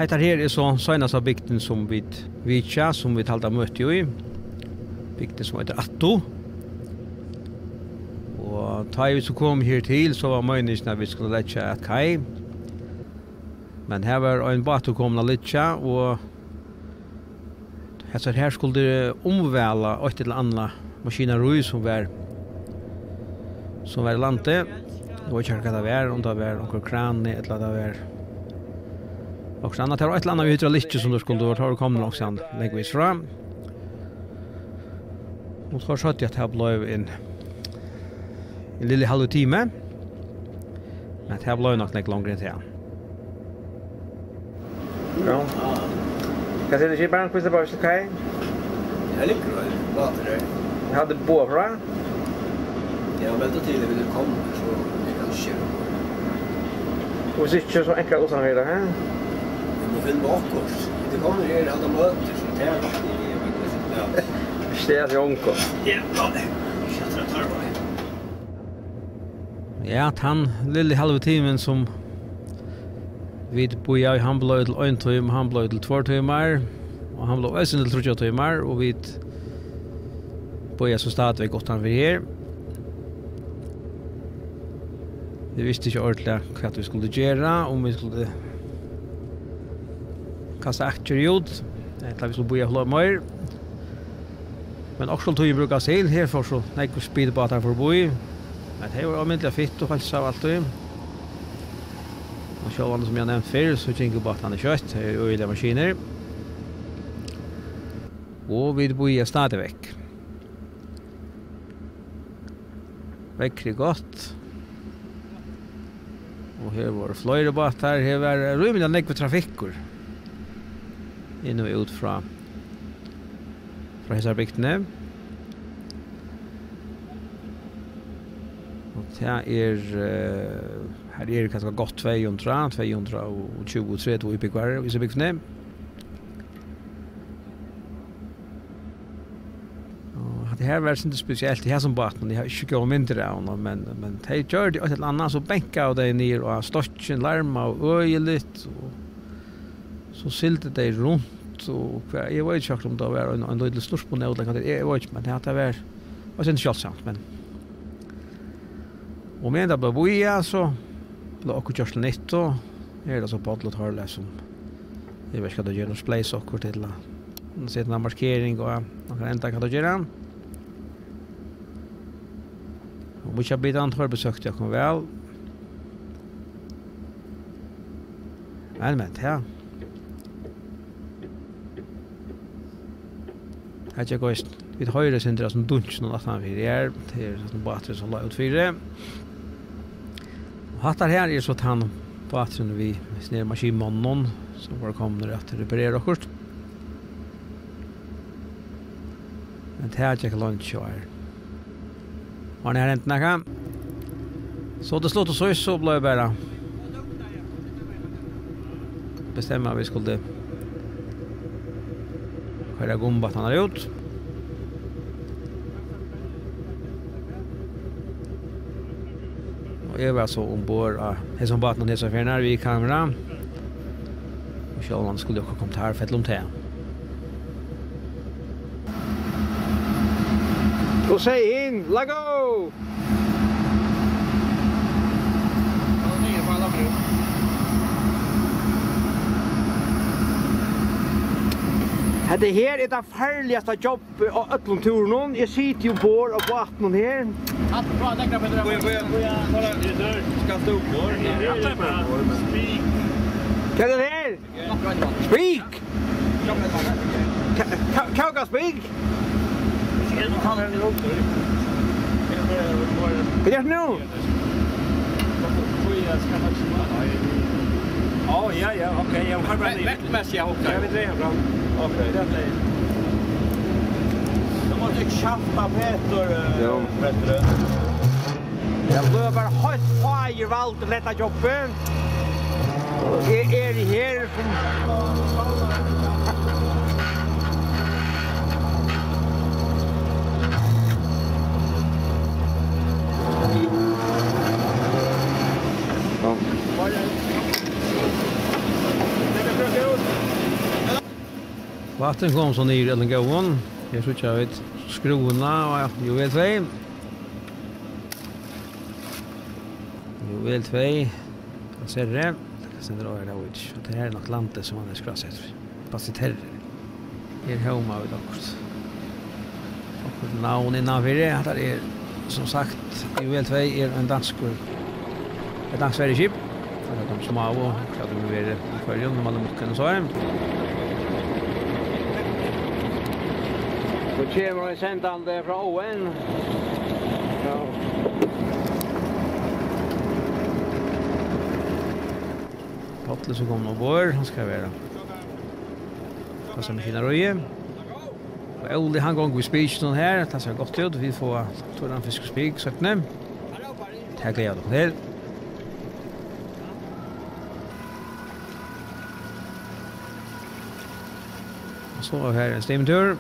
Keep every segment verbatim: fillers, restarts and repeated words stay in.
Hetta her er so seinasta bygdin, sum vit vitja, sum vit halda møti í. Bygdin, sum eitur Attu. Og tá vit so komu her til, so var meiningin, at vit skuldu leggja at kai. Men her var ein bátur komin at liggja, og hesar her skuldu umvæla eitt ella annað maskinarí, sum var, sum var í landi. Eg veit ikki, hvat tað var, um tað var onkur krani, ella tað var okkurt annað. Tað var eitt ella annað við hydraulikki, sum teir skuldu, teir vóru komnir langt síðan, langt vekk frá. Og so søgdu teir, at tað bleiv ein, ein lítlan hálvan tíma. Men tað bleiv nokk nógv longri enn tað. Ja. Hvat sigur tú, skiparin? Hvussu er tað við kai? Her liggur ein bátur her. Hevur tú boðað frá? Eg havi meldað til, at vit koma, so vit kunnu síggja. Og so ikki so enkelt uttan fyri tað, ha? Vit mugu finna okkurt. Vit koma her, halda møti, so tað er nokk í, eg veit ikki, ja. Stað til onkur. Ja, ja, tað er ikki at tørva. Ja, tann lítli hálvi tímin, sum vit bíðaðu, hann bleiv til ein tíma, hann bleiv til tveir tímar, og hann bleiv eisini til tríggjar tímar, og vit bíða so stadigvæk uttan fyri her. Vit vistu ikki ordiliga, hvat vit skuldu gera, um vit skuldu kasta aksjur út, ella vit skuldu bíða fló-, meir. Men okkurt skuldi tíðin brúkast til. Her fóru so nógvir spilibátar forbi. Men tey vóru almindiliga fitt og heilsaðu altíð. Og sjálvandi, sum eg havi nevnt fyrr, so gingu bátarnir skjótt. Tað eru øgiligar maskinur. Og vit bíða stadigvæk. Veðrið er gott. Og her vóru fleiri bátar. Her var rímiliga nógvur trafikkur inn og út frá, frá hesari bygdini. Og tað er, eh, her eru kanska gott tvey hundrað, tvey hundrað og tjúgu, tretivu íbúgvar í hesi bygdini. Og hatta her var sindur spesielt í hasum bátinum, eg havi ikki góðar myndir av honum, men, men tey gjørdu eitt ella annað, so bankaðu tey niður á stokkin, larmaðu øgiligt, og so sigldu tey runt, og hvat, eg veit ikki, um tað var ein, ein lítil snurpunót, ella hvat tað er, eg veit ikki, men hatta var, var sindur sjáldsamt, men, og meðan tað bleiv bíðað, so bleiv okkurt gjørt til nyttu. Her er tað so Páll og Tórleif, sum, eg veit ikki, hvat teir gera, spleisa okkurt til at seta eina markering, og man kann enda, hvat teir gera. Og Míggjabitin, teir besøktu okkum væl. Men, men, ja. Her gekk eisini, vit hoyra eitt sindur av sovorðnum dunki aftan fyri her. Tað er sovorðin bátur sum lá út fyri. Og hatta her er so tann báturin við sovorðnum maskinmonnum, sum vóru komnir at reparera okkurt. Men tað gekk leingi hjá her. Var nær hent nakað? So til slutt og síðst, so bleiv bara bestemma, at vit skuldu koyra gummibátarnar út. Og eg var so umborð á hesum bátinum hesa ferðina við kamera. Og sjálvandi skuldi okkurt kommentarfelt um tað. Og segði hin, "Let go!" Hetta her er tað farligasta jobbið á øllum túrunum. Eg siti umborð á bátinum her. Alt frá Negrabø. Bíða, bíða, bíða. Bara, skal stå umborð? Hvat er tað her? Spik. Ka-, ka-, kókað spik? Hvat er tað nú? Ó, ja, ja, ok, ja, hvar var vit? Vektlmessigt, ja, ok. Ja, vit dreiv fram. Ok. Tað er tað. Nú mást tú kjafta Petur, eh, Petur. Ja, nú er bara heilt fáir valdir til hetta jobbið. Eg eri her sum Ja. Vatn kom so niður í øllum góðum. Her síggja vit skrúvuna á Juvel tvey. Juvel tvey. Hvat sær tað? Tað kann senda over, tað veit eg ikki. Og tað her er nokk landið, sum hann er skrásettur. Basseterre. Her hóma vit okkurt. Okkurt navn innanfyri. Hatta er, sum sagt, Juvel tvey er ein danskur, eitt danskt ferjuskip. Tað er tey smáu, hvat tað nú er í Føroyum, um alla mukken og so. So kemur ein sendandi frá Owen. Ja. Páll er so komin umborð, hann skal vera passa maskinarøði. Og Óli, hann gongur við spikinum her, tað sær gott út, vit fáa turran fisk og spik seinni. Tað gleða vit okkum til. Og so er her ein stimtúr.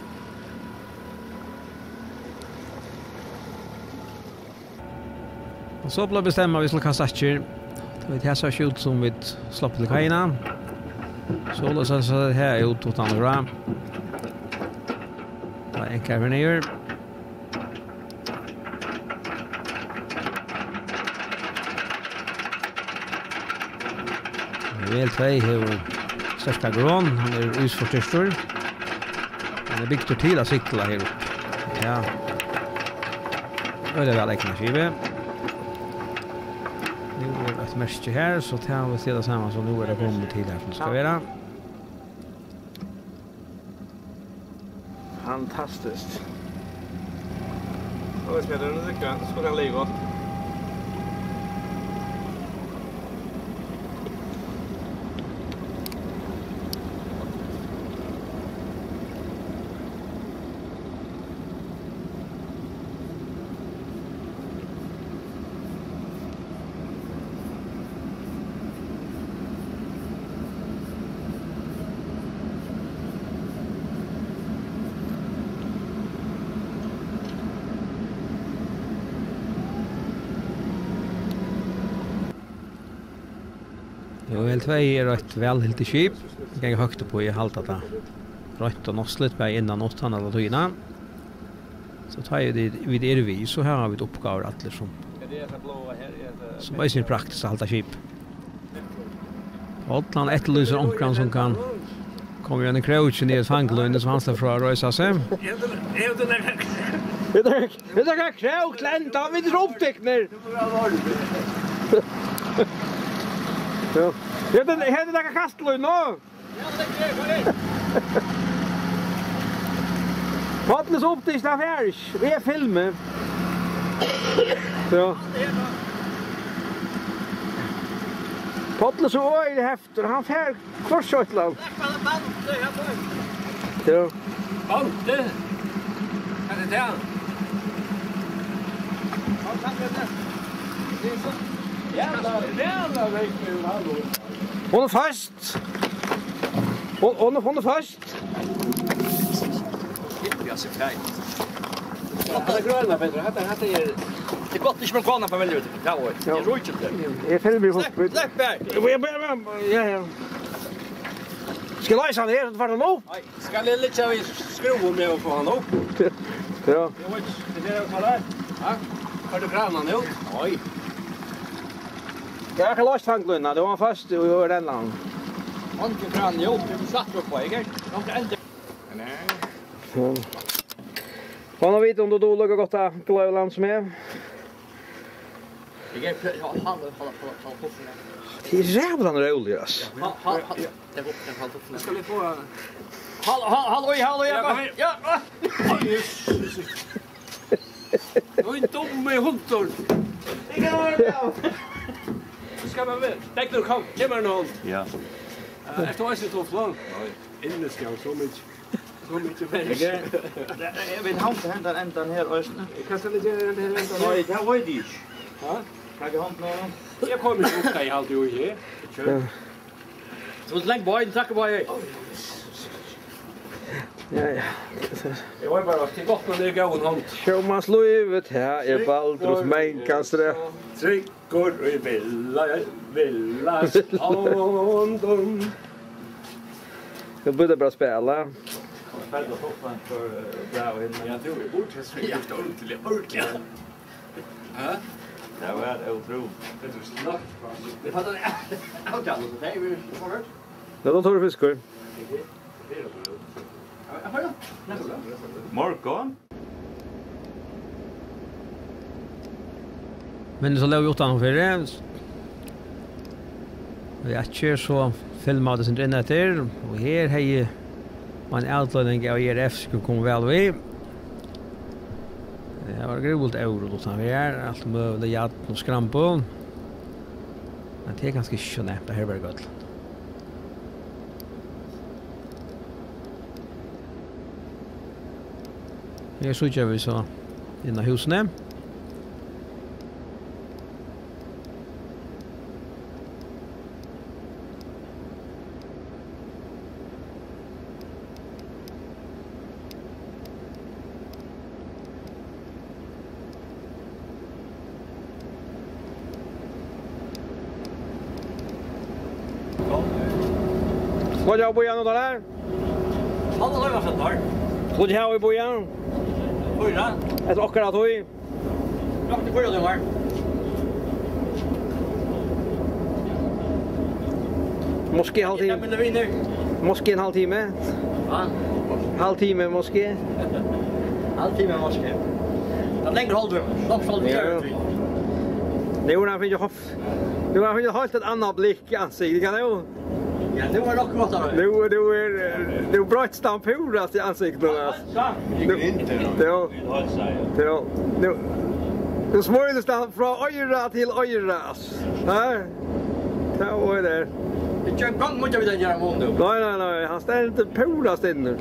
Og so bleiv bestemt, at vit skulu kasta askir. Tað vit her sær ikki út, sum vit sluppu til kaiina. Soleiðis at tað her er út uttan frá. Tá ankar fer niður. Juvel tvey hevur sterka gron, hann er ísforstyrktur. Hann er bygdur til at sigla her uppi. Ja. Øgiliga væl egnað skipið. Nú er eitt merki her, so tað vil siga tað sama, so nú er tað komið til har sum skal vera. Fantastiskt. Oj, skal det rycka? Så skulle han ligga gott. Juvel tvey er eitt vælhildið skip. Ganga høgt upp í at halda tað reint og násligt, bæði innan og uttan alla tíðina. So tá ið vit, vit eru við, so hava vit uppgávur allir sum, sum eisini er praktiskt at halda skip. Páll, hann eftirlýsir onkran sum kann koma í ein krók niður í fanglínu, sum hann sleppur frá at reisa seg. Er tað, er tað nakar, er tað nakar, er tað nakar krók til enda? Vit eru upptiknir. Ja. Er tað, er tað nakar kastlína? Páll er so upptikin, hann fær ikki. Eg filmi. Ja. Páll er so øgiliga heftur, hann fær hvørt eitt lamb. Ja. Bandi? Hvat er tað? Hon er fast. Hon, hon, hon er fast. Hatta er grøna, Petur. Hatta, hatta er, tað er gott, ikki meir grøna på veldig, veit tú. Ja, oj. Ja. Tað er rúkjandi. Eg føler meg... Slepp, slepp her. Ja, ja, ja. Skal eg loysa hann her, so fær hann upp? Nei, skal eg liggja við skrúvuna og fáa hann upp? Ja. Eg veit ikki, tað er hvat tað er. Ja? Fær tú kranið hann út? Nei. Ja, eg kann loysa hann, Gunnar. Tað var hann fyrst, og eg var den langt. Hann til kranið út, tú satt upp á, ikki? Hann skal enda. Nei. Ja. Hon vil vita um tú dugir líka gott at gløða land sum eg. Eg er, ja, hala, hala, hala, hala puffin her. Tað er rævlan róligur, altso. Ha, ha, ha, ja. Eg skal fáa. Halló, halló, halló, ja, ja, kom her. Ja. Oj, Jesus. Oj, dummi hundur. Eg kann vera við. So skal man vera. Dekkur, kom, gev mær ein hond. Ja. Eh, ert tú eisini tuflur? Nei. Inni skal so mikið. So mikið verri. Eg, eg vil halda hendan endan her eisini. Hvat skal eg gera við hendan her endan? Nei, tað veit eg ikki. Ha? Hvat er hond nú? Eg komi ikki upp, tá eg haldi í her. Ja. So langt bein, trakka bein. Ja, ja. Eg veit bara, at tað er gott, men tað er góð hond. Sjómannslívið, tað er Baldrus Mangan, so tað. Tryggur í villa, villa, hondum. Nú byrjar bara at spæla. Veldig flott, han kjører, eh, bra og inn. Ja, du er bortreist, så er det ordentlig, ordentlig. Hæ? Det var utroligt. Det er snakk. Det fattar jeg. Avtale, så det er vi forhørt. Ja, da tar du fisker. Morgen. Men so lóg eg uttan fyri. Og eg ikki so filmaði seg inn eftir, og her hevði ein avdeling av E R F skuldi komið væl við. Tað var grúvligt órudd uttan fyri her, alt møguligt jarn og skrambul. Men tað er kanska ikki so nemt, at her var gott. Her síggja vit so inn á húsini. Hvat er bøyan út av her? Hann er løyva seg der. Hvat er her í bøyan? Fýra. Eftir okkara tíð. Klokkan er fýra tímar. Måske halv time. Ja, mine venner. Måske en halv time. Hva? Halv time, måske. Halv time, måske. Det er lengre halv time. Nok så Ja. Fire. Nu har han fingið hoff. Nu har han fingið helt et annet blikk i ansiktet, kan det jo? Ja, nu er det nok godt, da. Nu, nu er, eh, nu broyttist han púra í ansiktinum, altså. Ja. Nú, ja. Nú, nú smílist hann frá oyra til oyra, ass. Hæ? Tað var tað. Ikki ein gong mátti vit gera mun nú. Nei, nei, nei, hann stendur púra stinnur.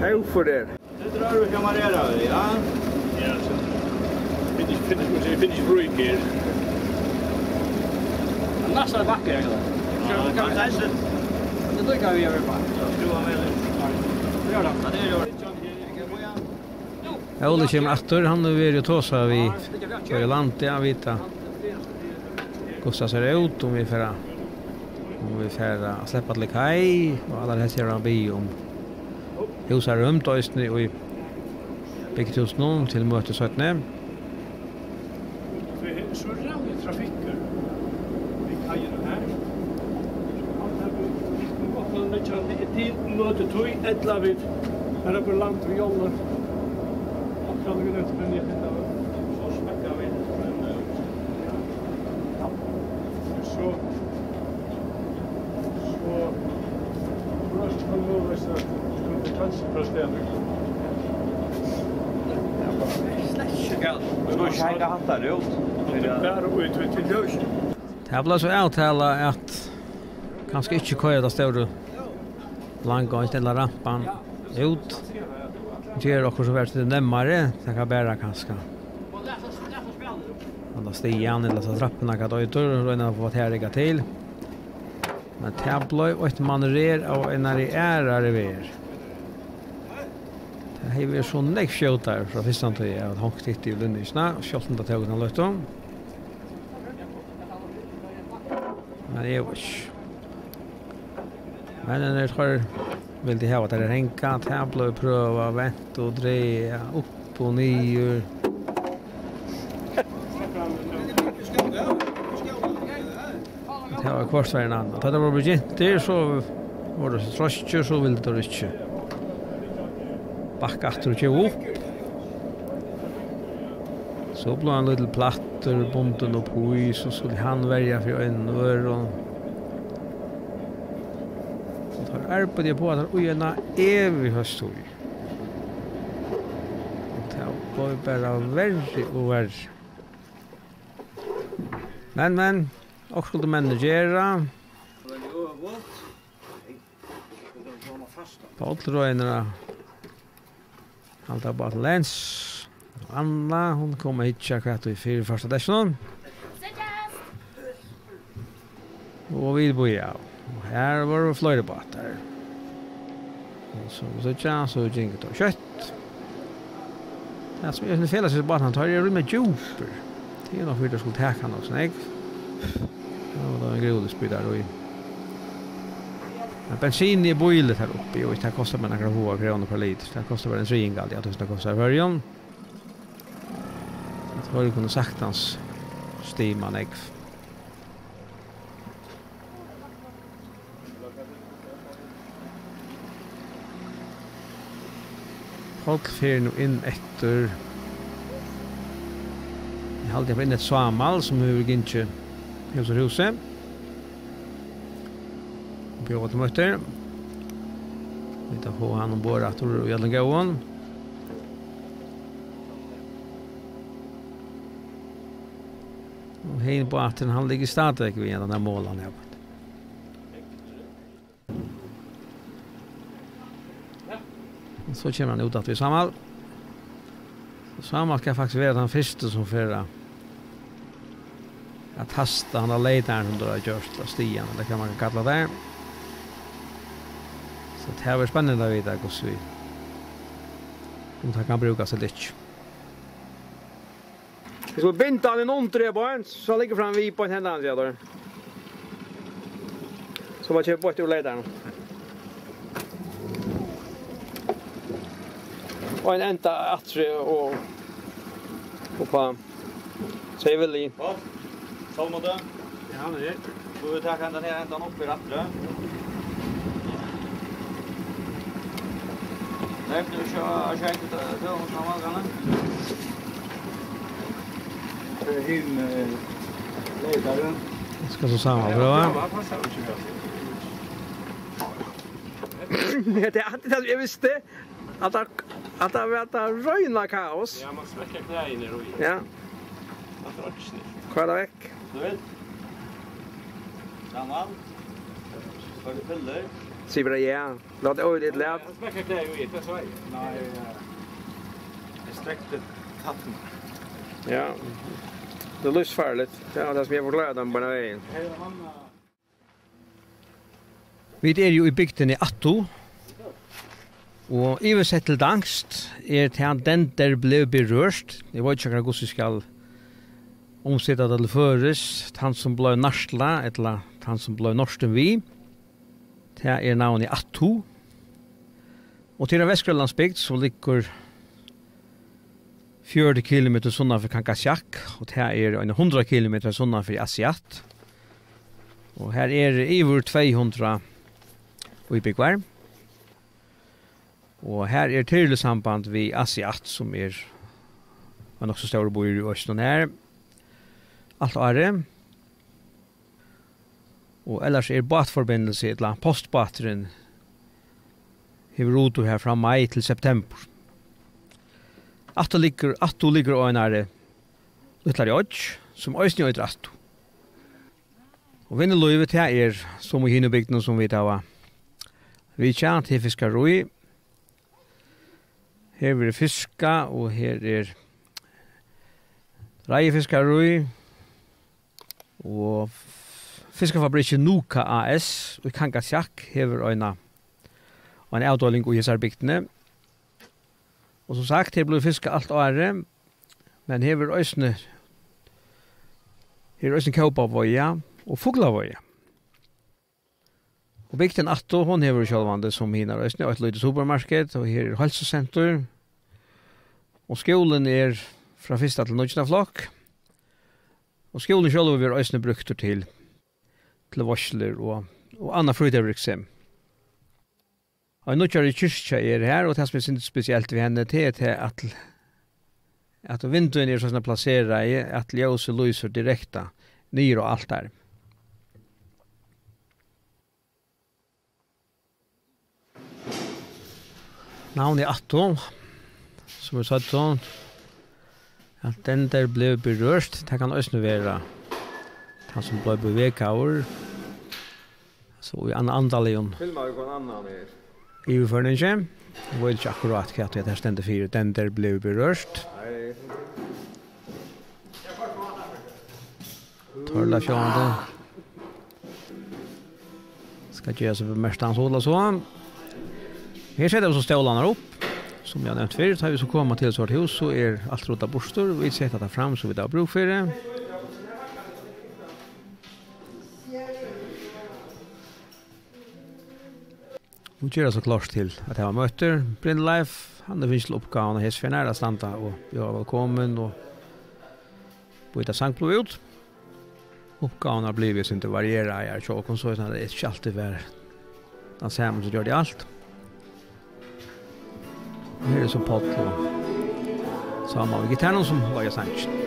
Hevur tað. Tað er øðrvísi, man er av, ja. Ja, so. Finish, finish, finish, finish break her. Hann næstan bakkar, ja. Ja, hann næstan. Tað er líka við at vera bakkar. Ja, skrúva meir. Ja, tað er jo. Óli kemur aftur, hann hevur verið og tosað við Føroya Landi, ja, vita hvussu tað sær út, um vit fara, um vit fara at sleppa til kai, og allarhelst hevur hann biðið um húsarúmd eisini í bygdahúsinum til møtið seinni. So er so ræðuligur trafikkur við kaiina her. Hann hevur gott at leggja hann til møtið, tí ella vit fara upp á land við jollu. Akkurát við nøtt, men eg finni tað. So smekka vit. So. Tað bleiv so avtalað, at kanska ikki koyra ta stóru, langa ella rampan út. Ger okkurt sum verður til nemmari, tað kann bara kanska. Hann stigan ella so trappuna, hvat eitur, royna at fáa tað at rigga til. Men tað bleiv eitt manurer av einari aðrari verð. Tað hevði verið so nógv skjótari frá fyrstu tíð, at hongt hitti í linjuna, sjálvt um tað tók eina løtu. Men eg veit ikki. Men teir vildu hava tað at hanga, tað bleiv prøvað, vent og dragað, upp og niður. Tað var hvørt fyri ein annan. Tá tað var begynt her, so var tað so troskið, so vildu teir ikki bakka aftur og geva upp. So bleiv ein lítil plattur bundin upp í, so skuldi hann verja fyri einum øðrum. Og teir arbeiddu uppá tað í eina evigheitstíð. Og tað bleiv bara verri og verri. Men, men, okkurt skuldu menn gera. Páll roynir at halda bátin lands. Og Anna, hon kom at hyggja, hvat ið fer í fyrsta dessinum. Og vit bíða. Og her vóru fleiri bátar. Og sum vit síggja, so gingu teir skjótt. Ja, sum eg fylgist við bátunum, teir eru rímiliga djúpir. Tað er nokk fyri, teir skulu taka nokk so nógv. Ja, og tað er ein grúvlig spýt har í. Bensin er bíligt her uppi, og tað kostar bara nakrar fáar krónur per litur. Tað kostar bara ein triðing av tí, tað kostar í Føroyum. Tað kunnu saktans stima nógv. Páll fer nú inn eftir, eg haldi, hann fer inn eftir Sámal, sum hevur gingið hús úr húsi. Bjóða til møtir. Vit fáa hann umborð aftur í øllum góðum. Og hin báturin, hann liggur stadigvæk við hendan her molan her. Og so kemur hann út aftur við Sámal. Sámal skal faktiskt vera tann fyrsti, sum fer at, at tasta handa leytaran, sum teir hava gjørt á stigan, ella hvat man kann kalla tað. So tað verður spennandi at vita, hvussu, um tað kann brúkast ella ikki. Vit skulu binda hann inn undir her, Bjørn, so hann liggur fram við beint hendan, sigur teir. So man kemur beint úr leytaranum. Og ein enda aftur og, og upp á. So eg vil í. Páll, sovna tú? Ja, hann er her. Skulu vit taka hendan her endan upp í rættri? Nei, tú sjá, sjá, ikki tað, tað var hann, hann. Tað er hin, eh, leytarin. Skal so Sámal prøva. Ja, tað passar jo ikki, altso. Ja, tað er akkurát tað eg visti. At tað, at tað var tað reina kaos. Ja, man smekkar klæðini í. Ja. Tað er ikki snilt. Hvar er tað vekk? Tú veit. Sámal. Hvar er pillur? Sigur bara ja. Lát øgiliga illa. Ja, smekkar klæði í, tað sá eg. Nei, ja. Eg strekti tattuna. Ja. Tað er lívsfarligt. Ja, tað sum eg forklaraði teimum beinanvegin. Her er hann, eh, Vit eru jú í bygdini Attu, og yvirsett til danskt er tað, den der blev berørt. Eg veit ikki akkurát, hvussu eg skal umseta tað til føroyskt. Tann sum bleiv nartlað, ella tann sum bleiv nortin við. Tað er navnið Attu. Og tað er ein vestgrønlandsbygd, sum liggur fjøruti kilometrar sunnan fyri Kangatsiaq, og tað er ein hundrað kilometrar sunnan fyri Asiat. Og her eru yvir tvey hundrað íbúgvar. Og her er tyrlusamband við Asiat, sum er ein nokk so stórur býur í økinum her, alt árið. Og ellers er bátforbindelse, ella postbáturin hevur rútu her frá mai til septembur. Attu liggur, Attu liggur á einari lítlari oyggj, sum eisini eitur Attu. Og vinnulívið, tað er, sum í hinum bygdunum, sum vit hava vitjað, tað er fiskarí. Her verður fiskað, og her er reiðifiskarí, og f-, fiskafabrikkin Nuka A S í Kangatsiaq hevur eina, eina avdeiling í hesari bygdini. Og sum sagt, her blívur fiskað alt árið, men her verður eisini, her er eisini kópaveiða og fuglaveiða. Og bygdin Attu, hon hevur sjálvandi sum hinar eisini eitt lítið supermarket, og her er heilsusentur. Og skúlin er frá fyrsta til níggjunda flokk. Og skúlin sjálvur verður eisini brúktur til, til veitslur og, og annað frítíðarvirksemi. Ein nýggjari kirkja er her, og tað sum er sindur spesielt við henni, tað er tað, at, at vindeyguni eru soleiðis plaserað, at ljósið lýsir direkta niður á altarið. Navnið Attu, sum er sagt, at den der blev berørt, tað kann eisini vera tann sum bleiv bevekaður. So í an-, andaligum. Filmar við hvønn annan her. Yvirføringi. Eg veit ikki akkurát, hvat tað her stendur fyri. Den der blev berørt. Nei. Torla sjálvandi. Skal gera seg bemerkt, hann sola so. Her seta vit so stólarnar upp. Sum eg havi nevnt fyrr, tá vit so koma til so eitt hús, so er alt ruddað burtur. Vit seta tað fram, sum vit hava brúk fyri. Nú ger tað so klárt til, at hava møtir. Brynleif, hann er fingið til uppgávuna hesa ferðina at standa og bjóða vælkomin og býta sangbløð út. Uppgávan er blivin sindur varieraðari hjá okkum, so tað er ikki altíð var tann sami sum gjørdi alt. Her er so Páll og Sámal við gittarunum sum leiða sangin.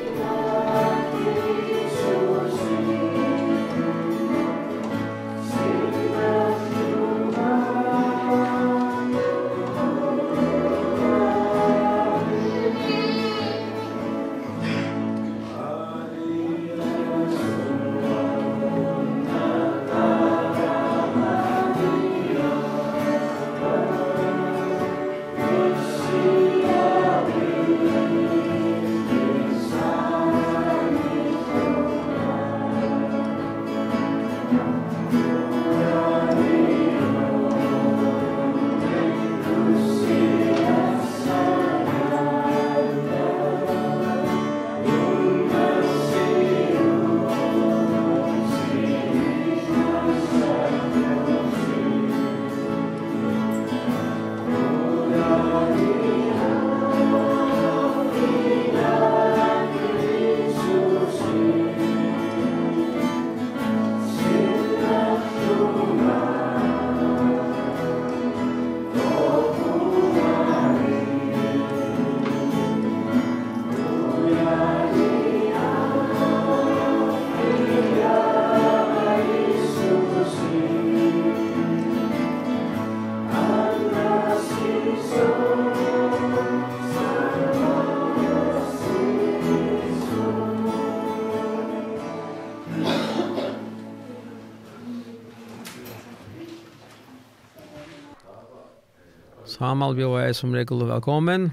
Sámal bjóðaði sum regul vælkomin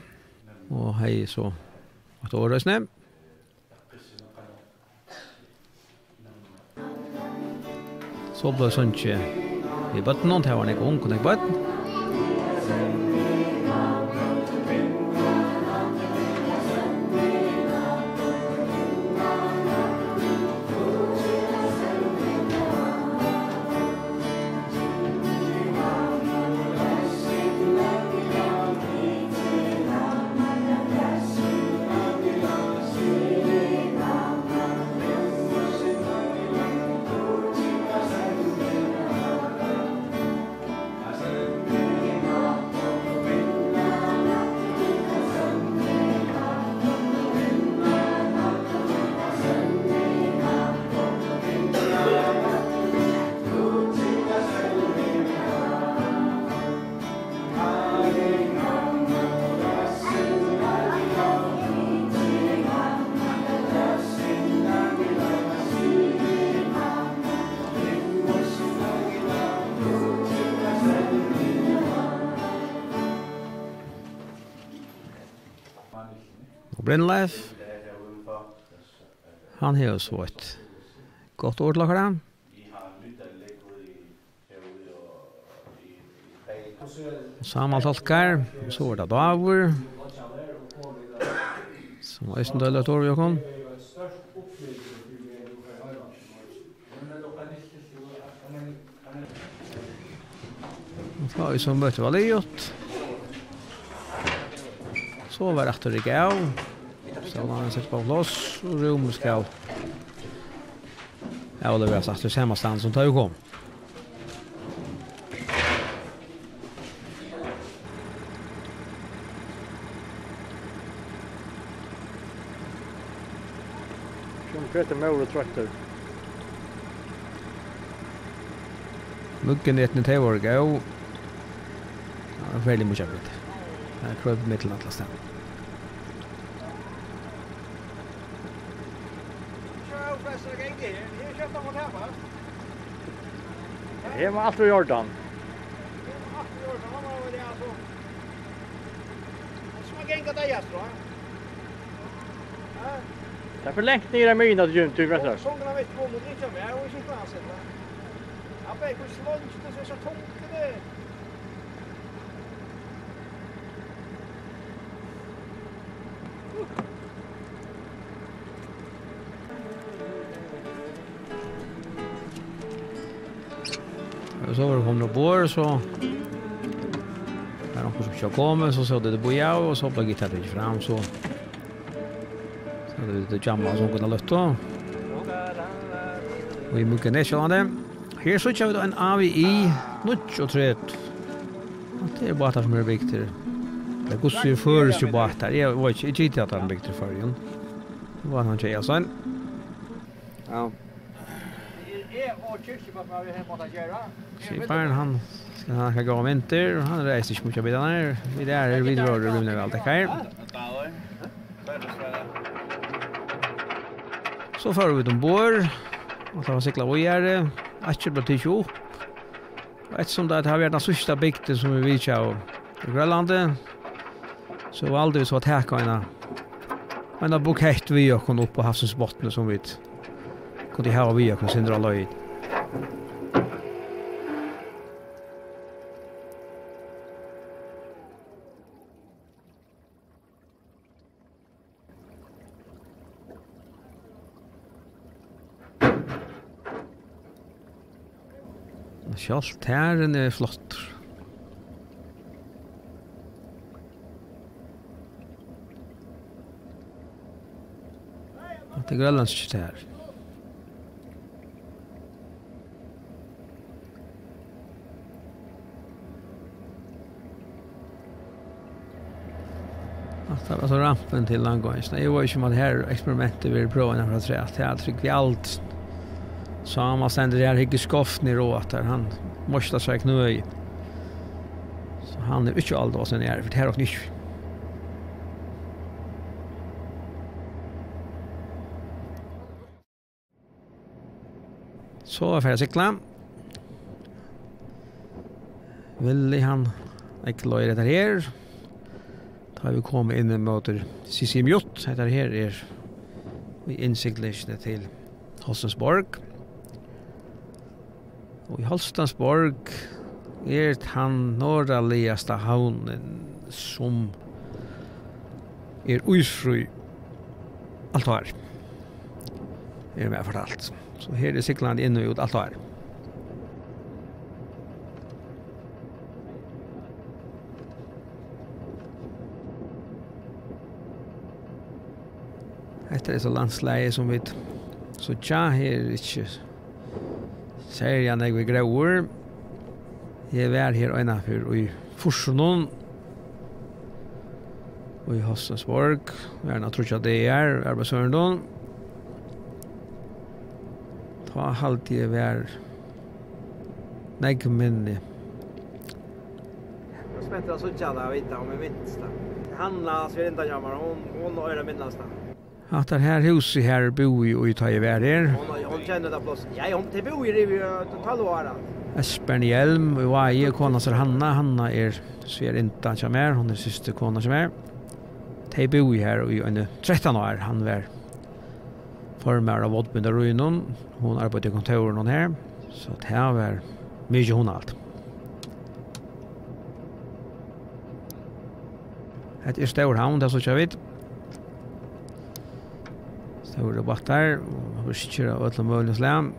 og hevði so eitt orð eisini. So bleiv sungið við børnunum, tað vóru nógv ung og nógv børn. Og Brynleif, hann hevur so eitt gott orð til okkara. Og Sámal tolkar, og so er tað Dávur, sum eisini deila eitt orð við okkum. Og tá ið so møtið var liðugt, so var aftur riggað av. Stólarnir sett upp á pláss, og rúmið skal avleverast aftur í sama stand sum tá ið kom. Sjón, Petur móður og troyttur. Myggnetini, tey vóru góð. Tað var veruliga mikið av biti. Tað króp millum alla staðni. Her má alt vera í ordan. Tað er for langt niður á miðjuna, tú, tú, tú, tú. Og so var tað komið á borð, so Har onkur sum ikki var komin, so sótu vit og bíðaðu, og so bleiv gittara tikið fram, so. So vit jammaðu og sungu eina løtu. Og í Mykines sjálvandi. Her síggja vit ein A V I níggju og tretivu. Og tað eru bátar sum eru bygdir. Tað er hvussu er føroyskir bátar. Eg veit ikki, eg giti at hann er bygdur í Føroyum. Tað var hann Kjæja Svein. Ja. Skiparin, hann skal hava nakrar góðar myndir, og hann reisir ikki mikið á bilarnar. Vit eru her, vit vóru rímiliga væl dekkaðir. So fóru vit umborð, og tá var siglað víðari, ankeri bleiv tikið upp. Og eftirsum tað, tað var tann síðsta bygdin, sum vit vitjaðu í Grønlandi, so valdu vit so at taka eina, eina bukett við okkum upp á havsins botni, sum vit kundu hava við okkum sindur á leið. Sjálvt tærin er flottur. Hatta er grønlendskir tær. Hatta var so rampin til landgoymsluna. Eg veit ikki, um at her eksperimentið verður prøvað nakað afturat. Tað trúgvi eg alt. Sámal stendur her, hyggur skeivt niður á aftur. Hann meistar seg knøið. So hann er ikki alt av sínum er, for tað er okkum ikki. So er farið at sigla. Willy, hann eygleiðir hetta her. Tá eru vit komin inn móti Sisimiut. Hetta her er í innsiglingini til Holsteinsborg. Og í Holsteinsborg er tann norðarligasta havnin, sum er ísfrí alt árið, er mær fortalt. So her er siglandi inn og út alt árið. Hetta er so landslagið, sum vit síggja. Her er ikki serliga nógvur gróður. Eg var her einaferð í fýrsunum í Holsteinsborg. Var har tríggjar dagar, arbeiðsørindum. Tá haldi eg var nógv minni. Eg eri spentur at síggja tað og vita um eg minnist tað. Hanna, svigerindan hjá mær, hon, hon eigur at minnast tað. Hatta her húsið her búði eg í, tá eg var her. Hon, hon kennir tað pláss. Ja, hon, tey búðu her í, eh, tólv ár. Esbern Hjelm í Vági, kona hansara Hanna. Hanna er svigerinda hjá mær, hon er systurkona hjá mær. Tey búðu her í eini trettan ár, hann var formaður á Vágbindaríðnum. Hon arbeiddi í kontórinum her, so tað var mikið hugnaligt. Hetta er stór havn, tað síggja vit. Stórir bátar, og virkir av øllum møguligum slag.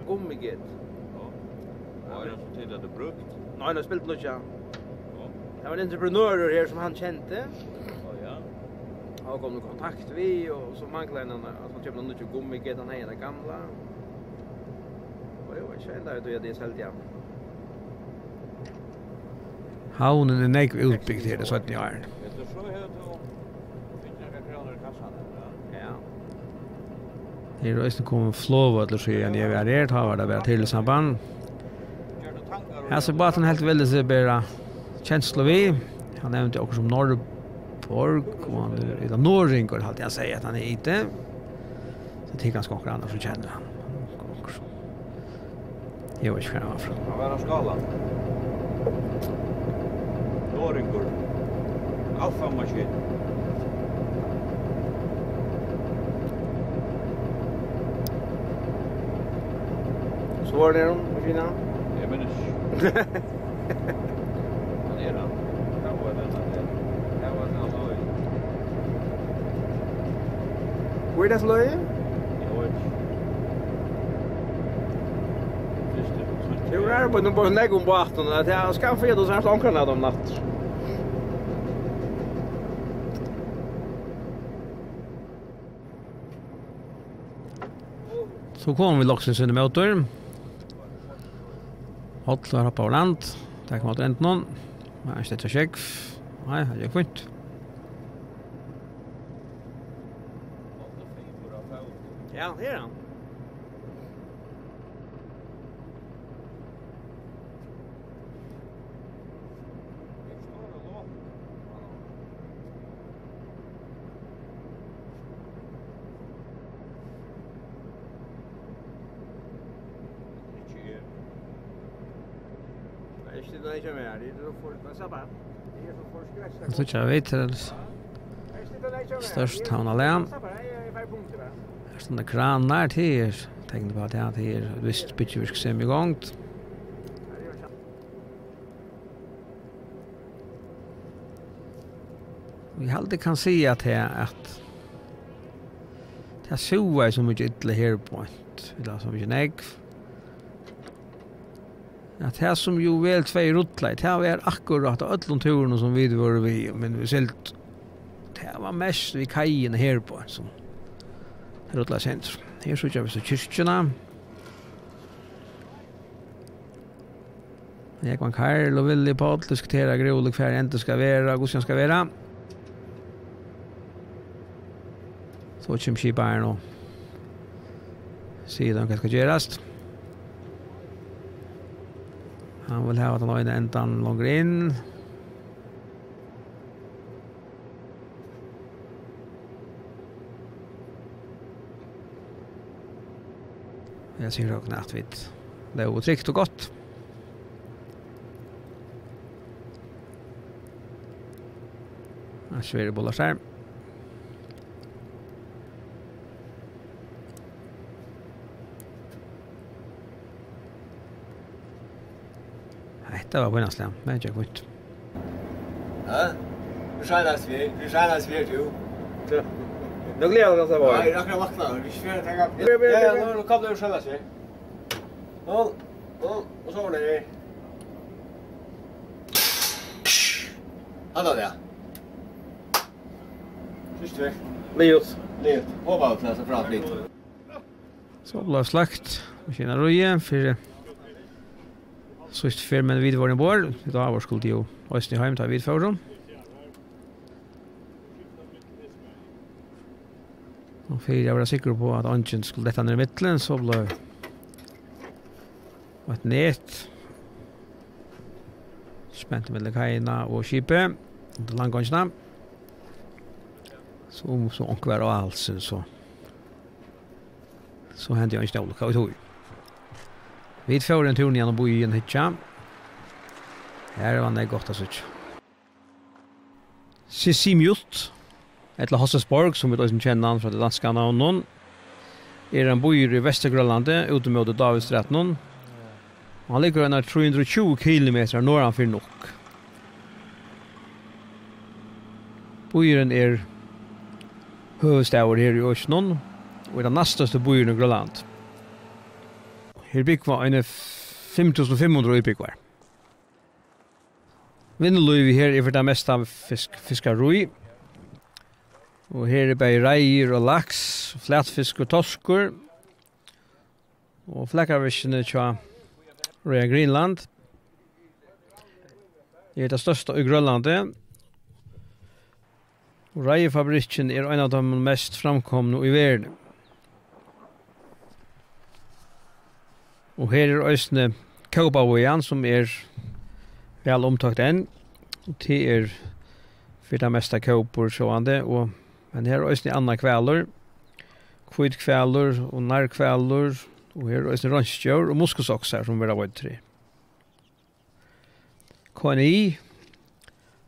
Gummigit. Ja. Var det så til at du brukte? Nei, nei, spilt nú, ja. Ja. Det var en entreprenør her som han kjente. Å, ja. Han var kommet i kontakt vi, og så manglet han, at han kjøpte noe nytt gummigit, han hadde det gamle. Og jo, jeg kjente det, at jeg solgte, ja. Havnin er nógv útbygd her í seinnu árini. Ja. Her er eisini komin flogvøllur, síðan eg var her, tá var tað bara tyrlusamband. Hasin báturin helt veldig seg bera kenslu við. Hann nevndi okkurt sum Norðborg, og hann er, ella Norðoyingur, haldi eg hann segði, at hann er í tí. So tað er kanska onkur annar sum kennir hann. Onkur sum, eg veit ikki, hvar hann var frá. Hann var á Skála. Norðoyingur. Alfa-maskin. So var tað hon, maskinan. Eg minnist ikki. Hann er hann. Hann var den, hann er. Hann var den, hann var. Hvar er tað so løgið? Eg veit ikki. Fyrst er tað Her er bara, nú bara nógv um bátin, at eg skal fáa, tú sært onkran av teimum aftur. So komu vit loksins inn ímóti. Holl var hoppað á land. Tað kom aftur endan. Nei, ikki eftir sjógv. Nei, tað gekk fínt. Ja, her er hann. Hann síggja vit til størst havnalag. Her standa kranar, tað er tekn uppá, at tað er vist byggivirksemi í gongd. Eg haldi, eg kann siga tað, at tað súaði so mikið illa her beint, ella so mikið nógv. Ja, tað sum jú væl tvey rullaði, tað var akkurát á øllum túrunum sum vit vóru við, men vit sigldu. Tað var mest við kaiina her beint sum tað rullaði seg hendur. Her síggja vit so kirkjuna. Jógvan Karl og Willy Páll diskutera grúvlig, hvar endur skal vera, hvussu hann skal vera. So kemur skiparin og sigur teimum, hvat skal gerast. Hann vil hava tann eina endan longur inn. Eg sigi okkum, at vit lógu trygt og gott. Ein sverri bullar sær. Hetta var beinasliga, men tað gekk fínt. Ja. Hur seinast vi, hur seinast vi er, du? Ja. Nú gleði eg meg til at vara. Nei, akkurát vakna, vit skulu taka. Ja, ja, nú, nú kom tað, hur seinast vi. Nú, nú, og so var tað. Hann er tað. Sýst tú? Liðugt. Liðugt. Hoppa upp, so fram flyt. So bleiv sløkt. Maskineriið fyri síðstu ferð, men vit vóru umborð. Vit, tá vóru skuldu jú eisini heim, tá vit fóru. Og fyri at vera sikkur uppá, at eingin skuldi detta niður í millum, so bleiv eitt net spent millum kaiina og skipið undir landgongdina. So um so onkur var á hálsin, so, so hendi eingin ólukka í tí. Vit fóru ein túr niðan á býin, hyggja. Her var nógv gott at síggja. Sisimiut, ella Hossesborg, sum vit eisini kenna hann frá tí danska navninum, er ein býur í Vesturgrønlandi, út móti Davidstrætinum. Og hann liggur einar trý hundrað og tjúgu kilometrar norðan fyri Nuuk. Býurin er høvuðsstaður her í økinum og er tann næststørsti býurin í Grønlandi. Her búgva eini fimm túsund og fimm hundrað íbúgvar. Vinnulívið her er fyri tað mesta fisk-, fiskarí. Og her er bæði reyður og laks, flatfiskur, toskur. Og flakavirkini hjá Royal Greenland er tað størsta í Grønlandi. Og reiðufabrikkin er ein av teimum mest framkomnu í verðini. Og her er eisini kópavígan, sum er væl umtókt enn. Og tað er fyri tað mesta kópur, sjálvandi, og, men her er eisini annar hvalur, hvíthvalur og narhvalur, og her er eisini reinsdjór og muskusoksar, sum verða veiddir her. K N I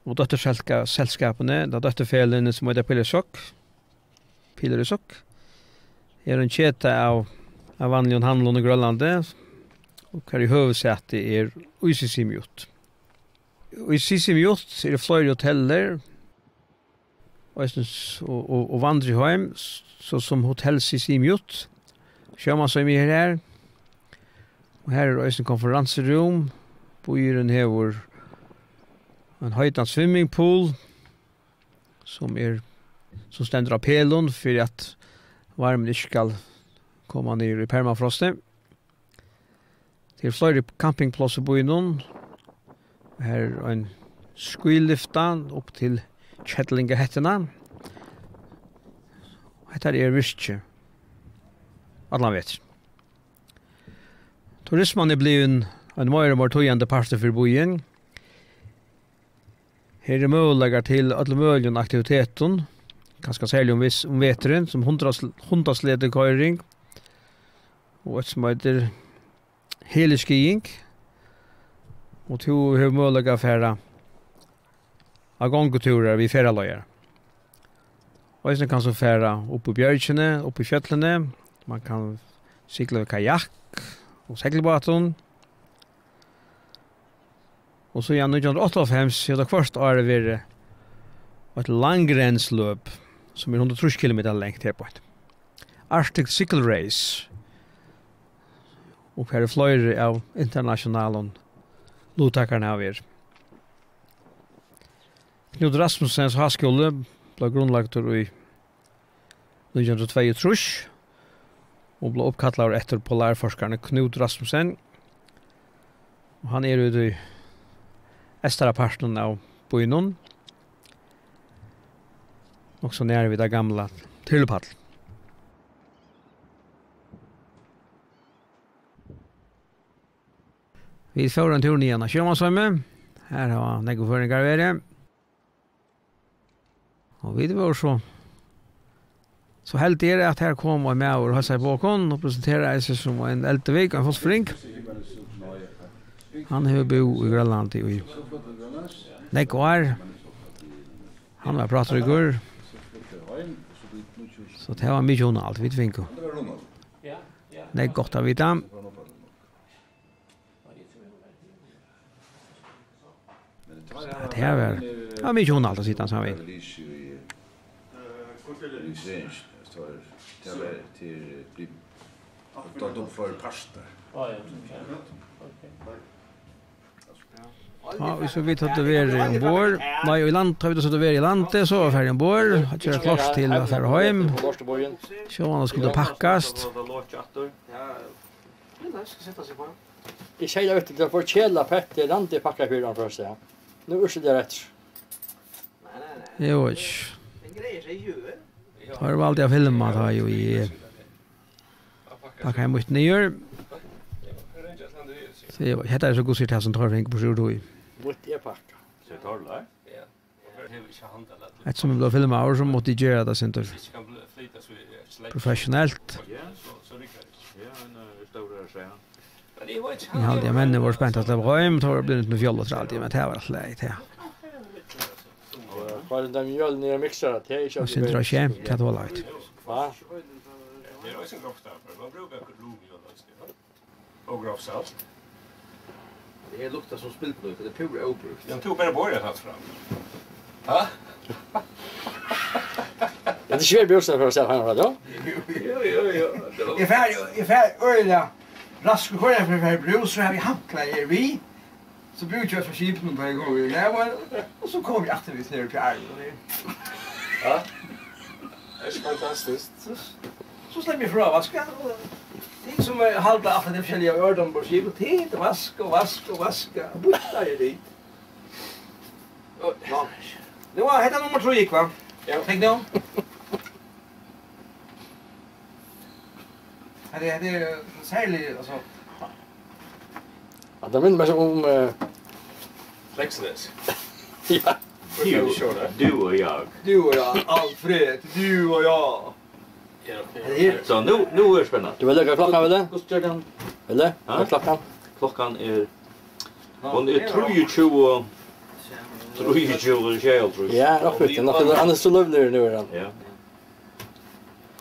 og dótturselska-, selskapini, ella dótturfeløgini, sum eita Pilersuk, Pilersuk, er ein keta av, av vanligum handlum í Grønlandi, og har í høvuðssæti er í Sisimiut. Í Sisimiut eru fleiri hotellir, eisini s-, og, og, og vandriheim, s-, so sum Hotel Sisimiut, sjómansheimið er her, Og her er eisini konferanserúm. Býurin hevur ein heitan swimmingpool, sum er, sum stendur á pelum fyri at varmin ikki skal koma niður í permafrostið. Tað eru fleiri campingpláss í býnum. Her er ein skílyfta upp til Kellingahættina. Hetta er virkið allan veturin. Turisman er blivin ein meira og meira týðandi partur fyri býin. Her eru møguleikar til øllum møguligum aktivitetum, kanska serliga um vis-, um veturin, sum hundrasl-, hundasletukoyring og eitt sum eitur heliskiing. Og tú hevur møguleika at fara á gongutúrar við ferðaleiðara. Eisini kanst tú fara upp í bjørgini, upp í fjøllini. Man kann sigla við kajakk og seglbátum. Og síðan nítjan hundrað og áttaoghálvfems hevur tað hvørt ár verið eitt langrennsløp, sum er hundrað og trýss kilometrar langt her beint. Arctic Cycle Race. Og her eru fleiri av internasjonalum luttakarunum hava verið. Knút Rasmussens háskúli bleiv grundlagdur í nítjan hundrað og tveyogtrýss og bleiv uppkallaður eftir polarforskaranum Knút Rasmussen. Og hann er úti í eystara partinum av býnum, nokk so nær við tað gamla Tyrlupall. Vit fóru ein túr niðan á Sjómansheimin. Her hava nógvir føroyingar verið. Og vit vóru so, so heldigir, at her kom ein maður og heilsaði upp á okkum og presenteraði seg sum ein Eldvik, ein fosturring. Hann hevur búð í Grønlandi í nógv ár. Hann var prátaríkur. So tað var mikið hugnaligt, vit fingu nógv gott at vita. At her var, tað var mikið hugnaligt at sita saman við. Ja, hvis vi tatt det vær ombord, nei, i land, har vi tatt det vær i land, så var ferdig ombord, at gjøre klart til å fære hjem. Sjåene skulle pakkes. Eg segði, veit tú, tað fór kela petti, landið pakkað fyri hann fyrst, ja. Nú er tað rætt. Eg veit ikki. Teir valdu at filma, tá jú eg pakkaði mítt niður. So eg veit, hetta er so gott sett her, sum teir fingu burtur úr tí. Mítt er pakkað. Sær teir tað? Eftir sum eg bleiv filmaður, so mátti eg gera tað sindur professionelt. Eg haldi, at menninir vóru spentir at sleppa heim, tá var tað blivið við fjøll og træl, men tað var alt í lagi, tað. Hvar er den mjølen, jeg mikser, at jeg ikke... Og sindur av skjemt, tað var lagt. Hva? Og grovt salt. Tað her luktar sum spildurnýtt, tað er púra óbrúkt. Ja, tú bara borðar hatt fram. Ha? Ja, tað er svært brúkt, for at seta hann, ja. Jo, jo, jo. Eg fari, eg fari øgiliga raskt, og hvør eg fari brús, so havi eg handklæði her við. So brúki eg frá skipinum, tá eg komi í lagið, og so komi eg aftur við niður til Arlið. Ja. Tað er so fantastiskt. So, so sleppi eg frá at vaska, og tit sum, eh, halda alt hetta forskelliga í ordan, bara skipið, tit vaska og vaska og vaska. Býttar er tit. Nú, hetta er nummar trý, hvat? Ja. Tekna um. Hetta er, hetta er serligt, altso. Ja, tað minnir meg so um, eh, Leksnes. Ja. Du, du og jeg. Du og jeg, Alfred, du og jeg. Ja, ok. Hetta er... So, nú, nú er spennandi. Tú vil leggja klokkan, vil tú? Hvussu ger hann? Vil tú? Ha? Hvat er klokkan? Klokkan er, hon er trýogtjúgu, trýogtjúgu, sjeyoghálvtrýss. Ja, akkurát. Hann er, hann er so lívligur nú, er hann. Ja.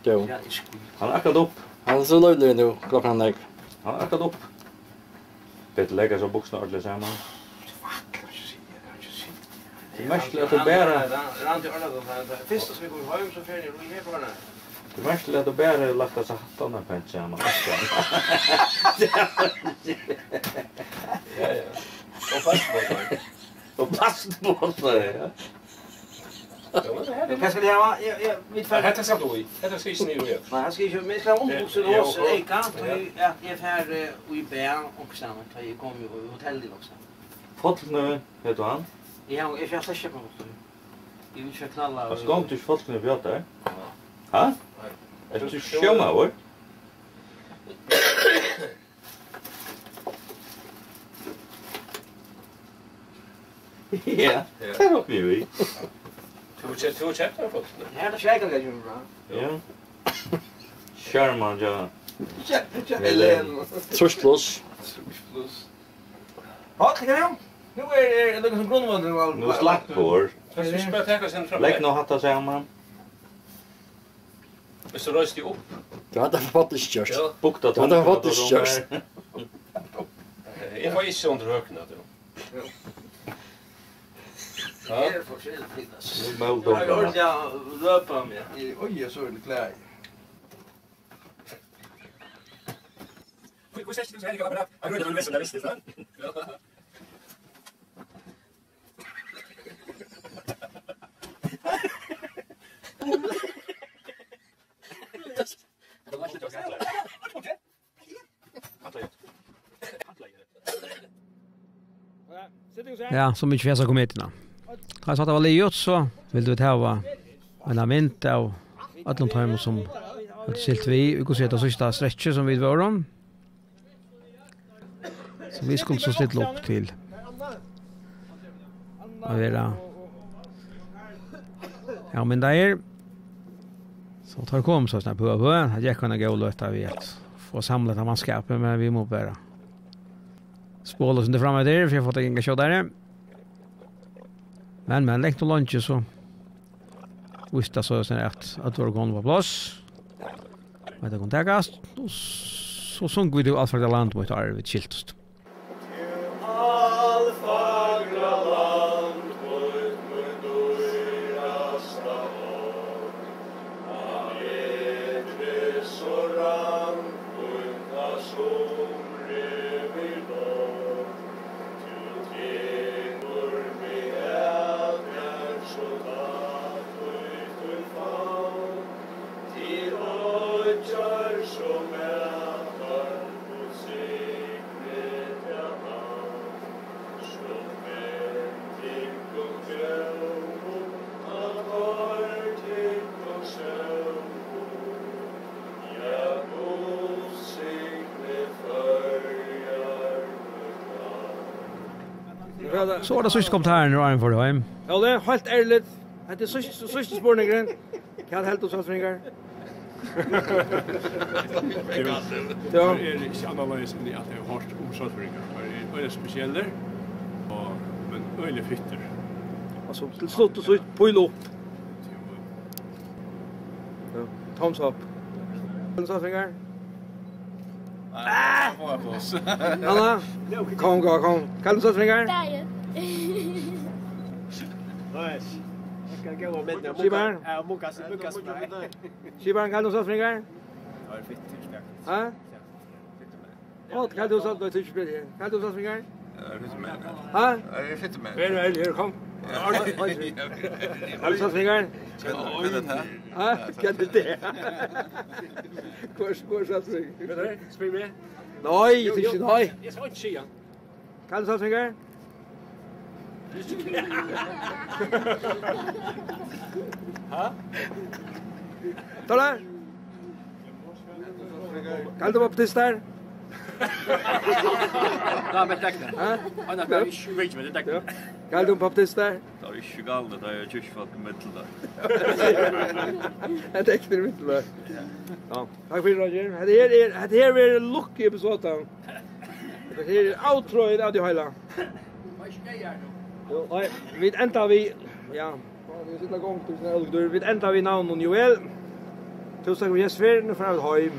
Jú. Hann er akkurát upp. Hann er so lívligur nú, klokkan er nógv. Hann er akkurát upp. Petur, legg so buksurnar ordiliga saman. Tað er merkiligt, at tú bara... Fyrst, so vit koma heim, so fer eg í her. Tað er merkiligt, at tú bara hevur lagt hasar hattarnar pent saman. Tað var, Bossa, ja. Hvat skal eg hava? Ja, ja, vit fara. Hetta skal tú í. Hetta skal ikki niður í. Nei, hann skal ikki, men eg skal ha umbuksur og hosur eyka, tí at eg fari í bað onkustaðni, tá eg komi í hotellið onkustaðni. Forknív, hevur tú hann? Eg havi, eg fari slett ikki at koma. Eg vil ikki knalla. Ert tú ikki forknív, Bjørn? Ha? Ert tú sjómaður? Ja, tað er nokk við. Tú hevur keypt, tú hevur keypt hana fyrst, ne? Ja, tað er skjótt, tað kemur frá. Ja. Sjarman, ja. Ja, ja, Helena. Trýss pluss. Trýss pluss. Halt, Helena. Nú er, er, er tað sum grundvøllur, nú slapp hor. Tað skal bara taka seg fram. Legg nú hatta saman. Viss tú reisir teg upp. Tú hevði tað faktiskt gjørt. Ja. Bukta. Tú hevði tað faktiskt gjørt. Eg fái ikki undir høkuna, tú. Ja. Tað er forskelligt, Niklas. Nú møl dum. Eg ordi at løpa meg. Eg, oj, eg so í klæði. Hví, hví sært tú so her, Niklas? Eg røddi, men vissi, tað visti, sant? Ja, so mikið fyri hesa kometina. Tá eg sá, at tað var liðugt, so vildu vit hava eina mynd av øllum teimum, sum høvdu siglt við, í hvussu hetta síðsta strekki, sum vit vóru. So vit skuldu so stilla upp til at vera, ja, men tað er, so tá kom so snart på, på, tað gekk eina góða løtu við at fáa samlað hetta mannskapið, men vit mugu bara spola seg fram eftir, fyri at fáa tað at ganga skjótari. Men, men, langt og leingi, so vísti tað seg, at øll vóru komin upp á pláss. Men tað kundi takast, og so sungu vit jú Alt frá land mítt, áðrenn vit skiltust. Til alt fagra land mítt, mín dýrasta orð, á vetri so rann mítt, á sumri við logn. Tú tekur meg at tær, so tætt í tín favn, til oyggjar so mætar, Guds signi tað navn, so vend tyngum góðum at tortingum sómum. Ja, Gud signi Føroyar, mítt land. So er tað síðsti kommentaren, áðrenn vit fara heim. Óli, heilt ærligt, hetta er síðsti, síðsti spurningurin. Hvat heldur tú, Saltfirðingar? Ja. Tað er ikki annarleiðis enn at eg havi hoyrt um Saltfirðingar. Teir eru øgiliga spesiellir, og, men øgiliga fittir. Altso, til slutt og síðst, píl upp. Ja, thumbs up. Saltfirðingar? Ah! Anna? Kom, kom, kom. Hvat heldur tú, Saltfirðingar? Dagin. Nice. Skiparin? Ja, Mukas, Mukas. Skiparin, hvat heldur tú, Saltfirðingar? Ja, tað er fitt, tað er sterkt. Ha? Ó, hvat heldur tú, Salt-, nei, tú spyr her. Hvat heldur tú, Saltfirðingar? Ja, tað er fitt, men. Ha? Ja, tað er fitt, men. Ver nú ærligur, kom. Ja. Hvat heldur tú, Saltfirðingar? Hvat er tað? Ha? Hvat er tað? Hvør, hvør er Saltfirðingur? Veit tú, spyr meg. Nei, eg tykist ikki, nei. Eg skal ikki siga. Hvat heldur tú, Saltfirðingar? Ha? Tala. Hvat heldur tú, baptistar? Nei, men takk. Ha? Hann er ikki veit, men takk. Ja. Hvat heldur tú, baptistar? Tað er ikki galið, tað er kirkjufólk í miðlunum. Tað er ikki í miðlunum. Ja. Takk fyri, Roger. Hetta her er, hetta her verður lucky episode. Hetta her er outroið av tí heila. Jú, nei, vit enda við, ja, vit sita gongd, vit sita ólukkur. Vit enda við navninum Joel. Túsund takk fyri hesa ferð, nú fara vit heim.